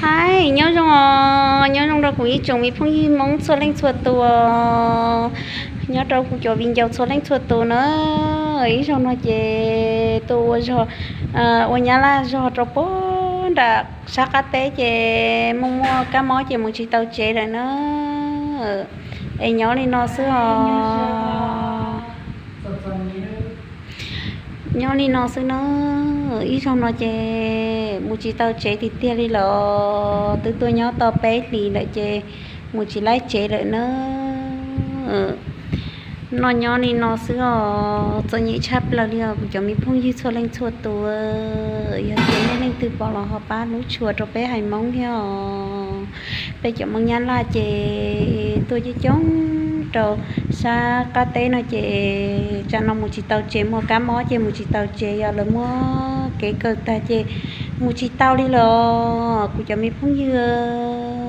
Aib, nyob zoo os, nyob zoo rau kuv ib tsoom me phooj ywg Hmoob txhua leej txhua tus, nyob rau kuv cov viv ncaus txhua leej txhua tus na. Ib zaug no ces tuaj ua zog, ua Nyab Laj zog rau puag nram sab qab teb ces muaj muaj kab mob ces mus tsis tau tsev lawm na. Es nyob li no xwb os. Nyob li no xwb na, ib zaug no ces mus tsis tau tsev tiag tiag li los twb tuaj nyob tau peb hlis lawm ces mus tsis laib tsev lawm na. No nyob li no xwb os, txom nyem tshaj plaws li os kuv cov me phooj ywg txhua leej txhua tus. Yog tias nej leej twg pom los ho pab lub tshua rau peb haiv Hmoob thiab os. Peb cov Hmoob Nyab Laj ces tuaj coob coob rau sab qab teb no ces tsam no mus tsis tau tsev, muaj kab mob ces mus tsis tau tsev, yog lawv muab kev kawm tag ces mus tsis tau li los kuv cov me phooj ywg.